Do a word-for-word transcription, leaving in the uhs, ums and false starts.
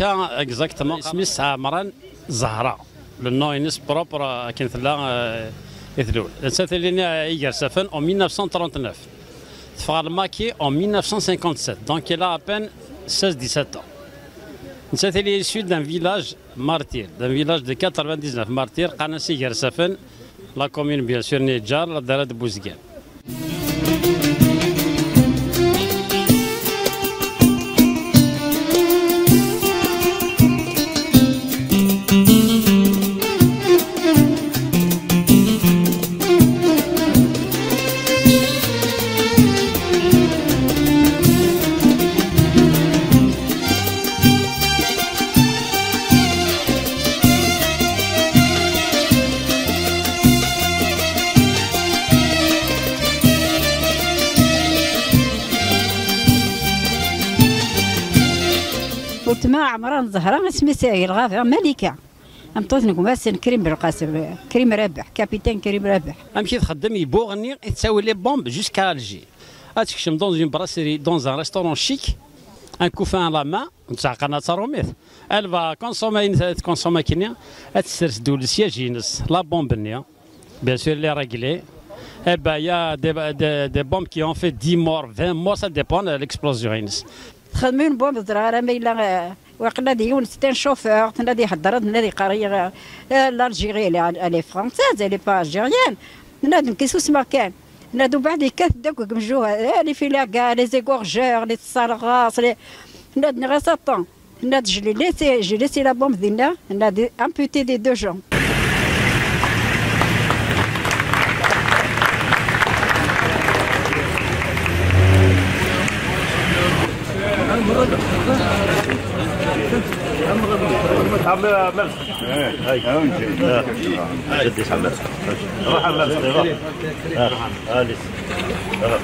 Exactement, isem-is Ɛemran Zahra. Le nom-ines propre, euh, akken tella, euh, i tlul. Nettat tili-nni, euh, Igersafen en mille neuf cent trente-neuf. Teffeɣ ɣer Lmaki en mille neuf cent cinquante-sept, donc elle a à peine seize, dix-sept ans. Nettat tili issue d'un village martyr, d'un village de quatre-vingt-dix-neuf martyrs, qqaren-as Igersafen, la commune bien sûr n Iǧar, la ddara de Bouzgan. Weltma Ɛemran Zahra, isem-is di lɣaba Malika. Tameṭṭut n gma-s n Krim Belqasem, Krim Rabeḥ, capitaine Krim Rabeḥ. Amek i txeddem? Yewwa uɣenni i tettawi les bombes jusqu'à Alger. Ad tekcem dans une brasserie, dans un restaurant chic, un couffin à la main, ur tettɛeqqal ara d taṛumit. Elle va consommer ayen tconsomme akkenni, ad tessers-d le siège-ines, la bombe-nni. Bien sûr, elle est réglée. Eh ben, il y a des, des, des bombes qui ont fait dix morts, vingt morts, ça dépend de l'explosion-ines. Txedmem une bombe, ẓriɣ ara ma yella, euh, waqila d yiwen, c'est un chauffeur, tenna-d ihedder, tenna-d yeqqar-iyi, euh, euh, l'Algérie, elle est, elle est française, elle est pas algérienne. Tenna-d nekk susmeɣ kan. Tenna-d ubeɛd yekkat-d akk deg mjuhad, eh, les filets à gaz, les égorgeurs, les tesserɣas, les, tenna-d nniɣ-as attends. Tenna-d je l'ai laissé, j'ai laissé la bombe dinna, tenna-d amputé des deux jambes. عمي مرزق. ايه، هاي. هاي، نجي. آه. جدي حمد. روح على مرزق، روح. آه. آه، لسه. آه.